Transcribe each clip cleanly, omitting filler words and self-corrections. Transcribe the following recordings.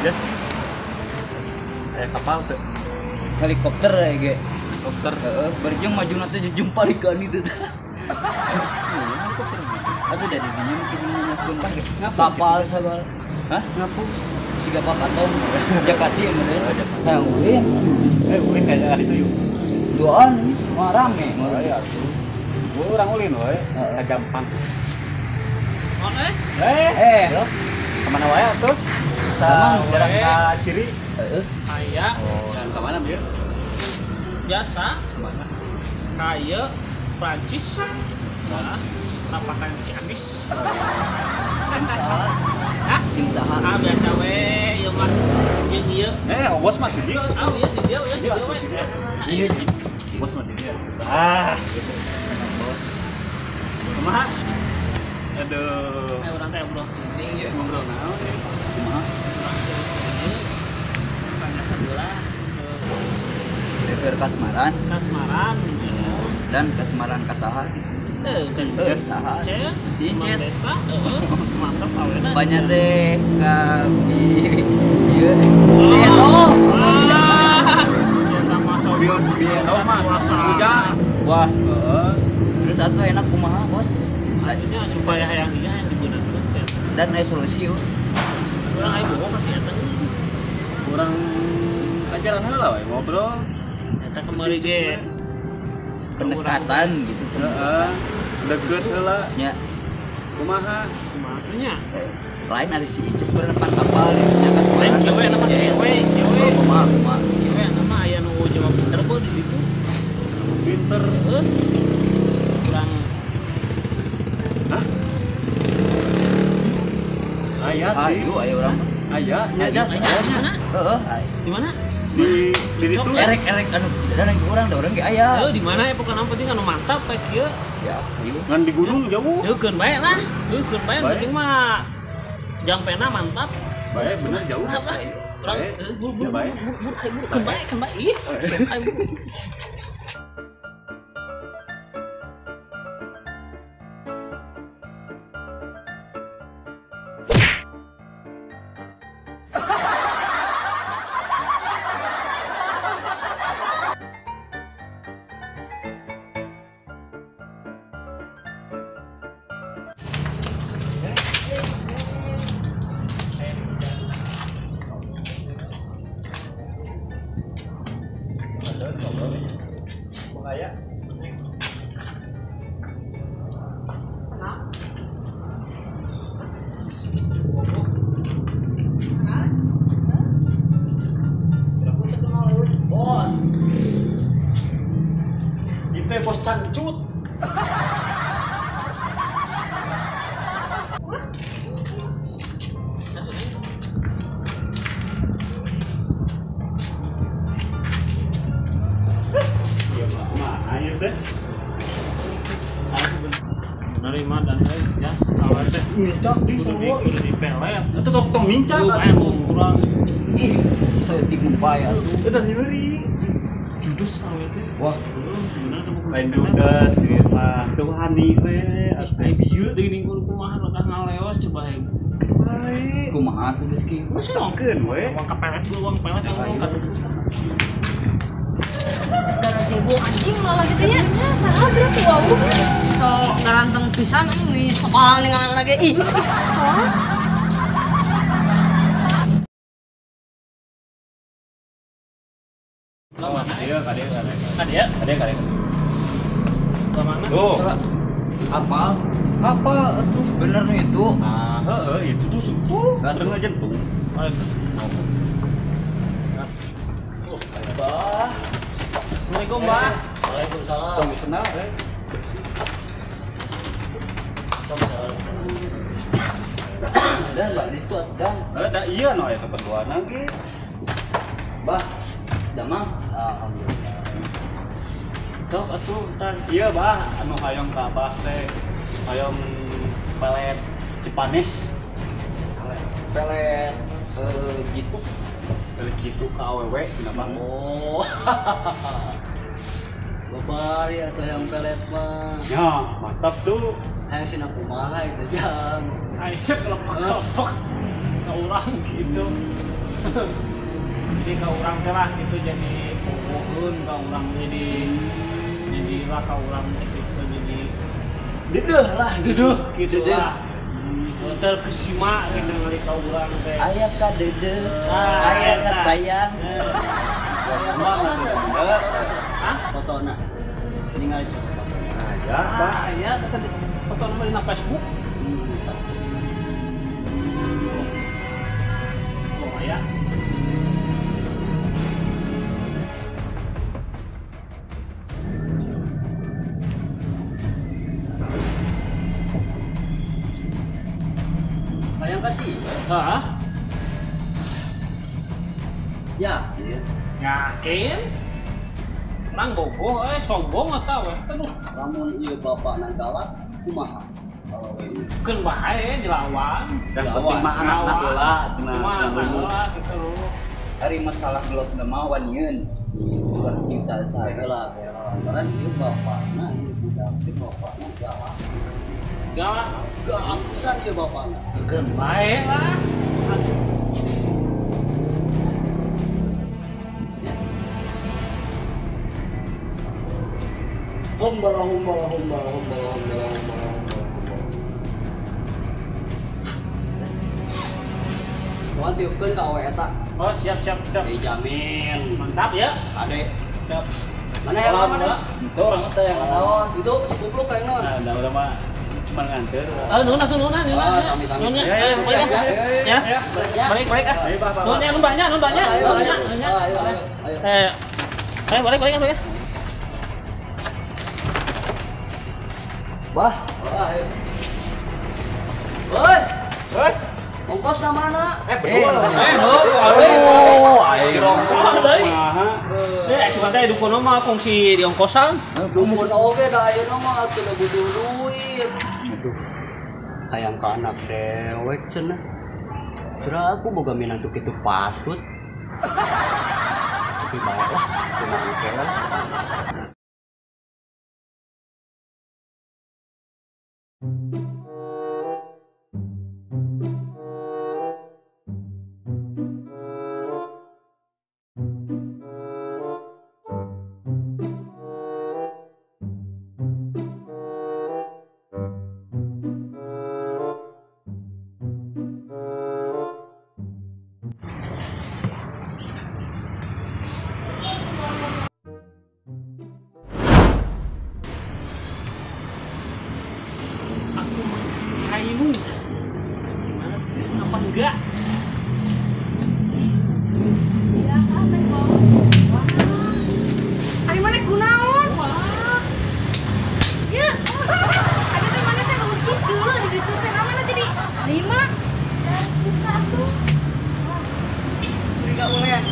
Jas. Aya kapal teu? Helikopter ya ge. Helikopter. Heeh, berjung maju nanti jumpa likan itu. Helikopter. Atuh dari dinya mungkin ngapun kapal segala. Hah? Ngapus. Siga pakatong. Japati yang bener. Hayang ulin. Ulin kayak itu yuk. Duaan mah rame. Ya atuh. Urang ulin we, ka Jampang. Eh. Kemana wae atuh? Sa jarang ka Ciri. Heeh. Aya. Oh, ka mana bieu? Biasa. Kemana? Ka ieu Prancis. Nah, lapakan Ciamis. Hah? Jeung saha? Ah, biasa we ieu mah. Jeung ieu. Bos mah di dieu. Ah, ieu di dieu, di dieu we. Ieu bos mah di dieu. Ah, gitu. Bos. Kumaha? Aduh. Urang teh ngobrol sini ieu ngobrol naon ieu? Kumaha? Tanya sebelah ke kasmaran. Kasmaran dan kasmaran kasaha. Ces. Si Ces. Mantap awena. Banyak teh ka di ieu. Bieno. Saya masuk Bieno mah. Wah. Terus atuh enak kumaha, Bos? Artinya supaya hayang dia yang digunakan dan aya solusi. Urang aya bohong kasih eta. Urang ajaran heula we ngobrol. Eta kemari ge pendekatan gitu. Heeh. Deket heula. Nya. Kumaha? Kumaha nya? Lain ari si Ices depan kapal gitu nya ka sekolah. Lain we nama we, we. Kumaha kumaha. We nama aya nu jawab pinter po di situ. Pinter. Heeh. Kurang. Hah? Aya sih. Ayo aya urang. Aya, nya jas. Di mana? Heeh. Di mana? Di itu erek-erek anu sidana ku urang da urang ge aya. Heuh di mana ya pokona penting anu mantap bae kieu. Siap. Ngan di gunung jauh. Heukeun bae lah. Heukeun bae penting mah jampena mantap. Bae bener jauh. Urang buru bae. Keun bae, keun bae. Ih, ayo buru. Bos. Itu bos cangcut. Iya, mah air deh. Menerima dan jas awal teh. Mincak di semua di pelet. Itu tong mincak atuh kurang. Ih, saeutik mah atuh. Eta nyeri. Judes awe teh. Wah, lain judes ieu mah teu wani we. Ai bieu teh geuning kumaha lokah ngaleos coba hayang. Bae. Kumaha atuh geus kieu? Masukkeun we. Uang kepelet gua, uang pelet uang kadung. Gara cebong anjing malah gitu nya. Saha berarti wau. So ngaranteng pisan anjing di sekolah ningali lagi. Ih, soal mana? Iya, kade. Kade ya? Kade. Ke mana? Tuh. Apal? Apa atuh? Bener nih itu. Ah, heeh, itu tuh tuh. Bener jantung. Bah. Assalamualaikum, Bah. Waalaikumsalam. Tong disenal we. Dan Bah, di situ atuh, Dan. Da iya no aya keperluan ge. Bah. Damang. Alhamdulillah. Sok atuh tah ieu Bah, anu hayang ka Abah teh. Hayang pelet Cipanes. Pelet jitu. Pelet jitu ka awewe cenah Bang. Oh. Lebar ya tuh yang pelet mah. Ya, mantap tuh. Hayang sina kumaha itu jang. Aisyah kelepek-kelepek ke urang gitu. Jadi ka urang teh lah gitu jadi bogoheun ka urang jadi lah ka urang teh gitu jadi dedeh lah dedeh gitu lah. Terkesima gitu ningali ka urang teh. Aya ka dedeh, aya ka sayang. Hah? Fotona. Ningali coba. Ya, Bah, ya tadi fotona mah dina Facebook. Oh, ya. Hayang kasih. Hah? Ya. Yakin? Nang bogoh sombong atau we? Aduh. Lamun ieu bapakna galak kumaha? Keun bae dilawan. Yang penting mah anakna heula cenah. Heula gitu loh. Ari masalah gelot mah wanieun. Ulah bisa sae heula lantaran ieu bapakna ieu budak teh bapakna galak. Galak. Galak pisan ieu bapakna. Keun bae lah. Hombala hombala hombala hombala hombala hombala hombala. Tuan tiupkeun ka awe eta. Oh, siap siap siap. Dijamin. Mantap ya. Ade. Siap. Mana yang mana? Itu orang teh yang naon? Itu si kupluk kayak naon? Nah, udah mah cuma nganter. Ah, nuhun atuh nuhun nuhun. Sami-sami. Ya. Balik balik ah. Nuhun ya, nuhun banyak, nuhun banyak. Ayo ayo. Ayo balik balik balik. Wah, ayo. Woi, woi. Ongkos na mana? Betul. Ayo. Sugan teh dukun mah fungsi di ongkosan. Dukun oge da ayeuna mah atuh da butuh duit. Aduh. Hayang ka anak dewek cenah. Surah aku boga minantu kitu patut. Tapi bae lah, kumaha engke lah. Aku mencintaimu. Gimana? Kenapa enggak? Iya, kan mau. Wah. Ari mana kunaon? Wah. Ya. Ada teh mana teh lucit dulu di ditu teh mana jadi lima. Suka atuh. Curiga ulen.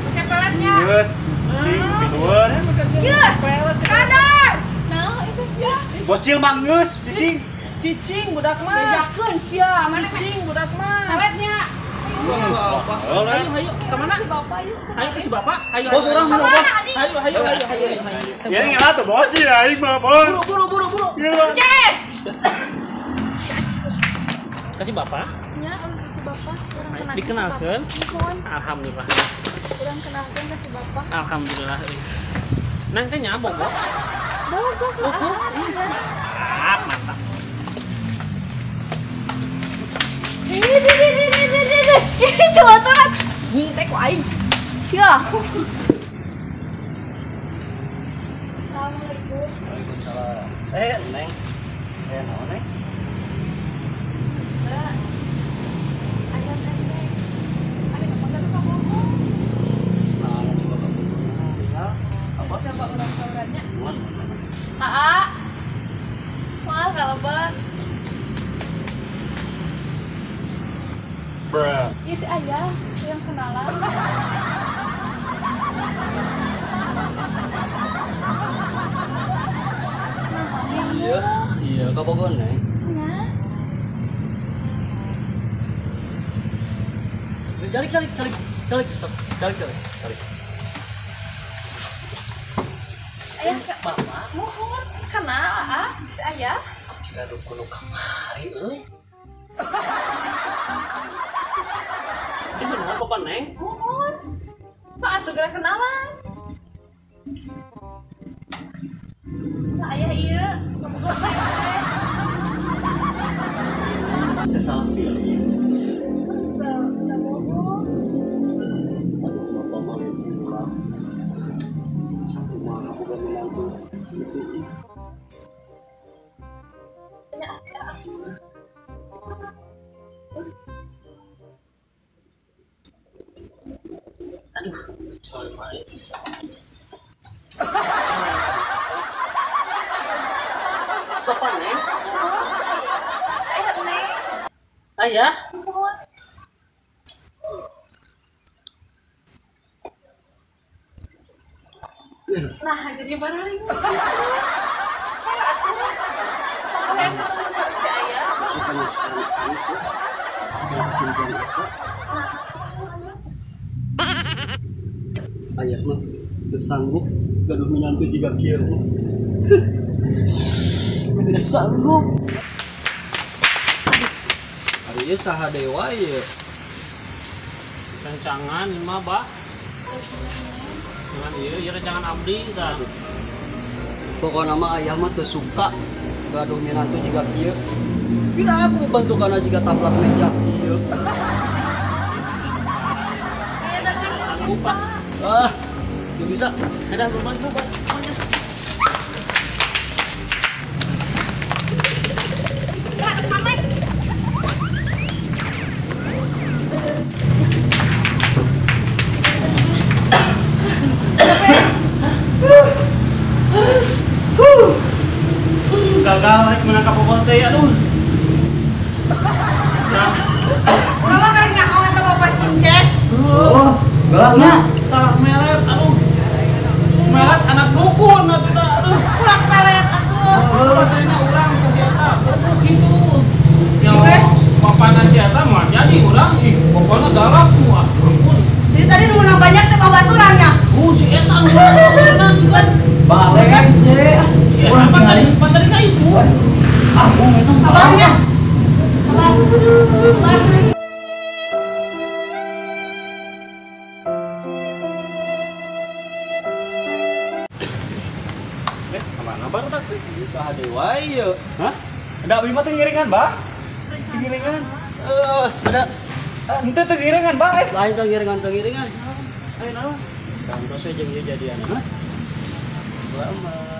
Pakai peletnya. Geus. Pinueun. Ya. Kadar. Nah, itu ya. Bocil mah geus, cicing. Cicing budak mah. Bejakeun sia, mana cicing budak mah. Peletnya. Ayo ayo ke mana? Si bapak yuk. Ayo ke si bapak. Ayo. Bos urang mau bos. Ayo ayo ayo ayo. Ya ngelah tuh bocil aing mah, bos. Buru buru buru buru. Cek. Kasih bapak. Ya, urang kasih bapak. Urang kenalkeun. Dikenalkeun. Alhamdulillah. Alhamdulillah. Urang kenalkeun ka si bapak. Alhamdulillah. Nang teh nya bogoh. Bogoh ke Mantap, mantap. Ini coba tuh. Nying teh ku aing. Sia. Assalamualaikum. Waalaikumsalam. Neng. Naon, Neng? Mbak. Aya Neng. Ada kapan ka Bogor? Nah, coba ka Bogor. Apa? Coba urang saurannya. Nuhun. Aa. Maaf kalebet. Bruh. Iya si ayah yang kenalan. Nah, iya, iya, ka Bogor, Neng. Nah. Calik, calik, calik, calik, calik, calik, calik. Ayah ke bapak, muhun kenal ah, si ayah. Jika dukun kamari, euy. Itu bener Bapak Neng? Muhun. So atuh geura kenalan. Lah ayah ieu, kabogoh teh. Teu salah pilih. Teu, kabogoh. Aduh, bapak mah lain urang. Sakumaha boga minantu gitu. Ya, aja. Aduh, coy baik. Bapak Neng? Muhun si ayah. Ayah Neng. Ayah? Muhun. Nah, jadi bararing. Kayak atuh. Kayak ketemu sama si ayah. Suka nangis ya. Ada kesimpulan apa? Ayah mah teu sanggup gaduh minantu jiga kieu. Tidak sanggup. Ari ieu saha dewa ieu? Rencangan ieu mah, Bah. Dengan ieu ieu rencangan abdi tah. Pokona mah ayah mah teu suka gaduh minantu jiga kieu. Bila aku bentukanna jiga taplak meja kieu. Ayah datang ke Sanggup, Pak. Ah, teu bisa. Ada beban, beban. Gagal rek menangkap boboh teh, aduh. Urang mah karek nyaho eta bapak Sinces. Oh, galaknya. Salah melet, aduh. Melet anak dukun atuh tah, aduh. Ulah pelet atuh. Oh, ternyata urang ke si eta, boboh gitu. Ya, Jadi weh. bapana si eta mah jadi urang, ih, bapana galak tuh, ah, ampun. Jadi tadi nu menang banyak teh babaturan nya. Si eta nu menang sugan. Balik teh. Si eta pan tadi ka itu. Ah, bohong eta. Kabarnya. Kabar. Kabar. Eh, kemana baru dak? Ieu saha dewa ieu? Hah? Ada abdi mah teu ngiringan, Bah. Teu ngiringan. Ada Henteu teu ngiringan, Bah. Eh. lain teu ngiringan teu ngiringan. Ayo naon? Tangtos we jeung ieu jadian. Hah? Selamat.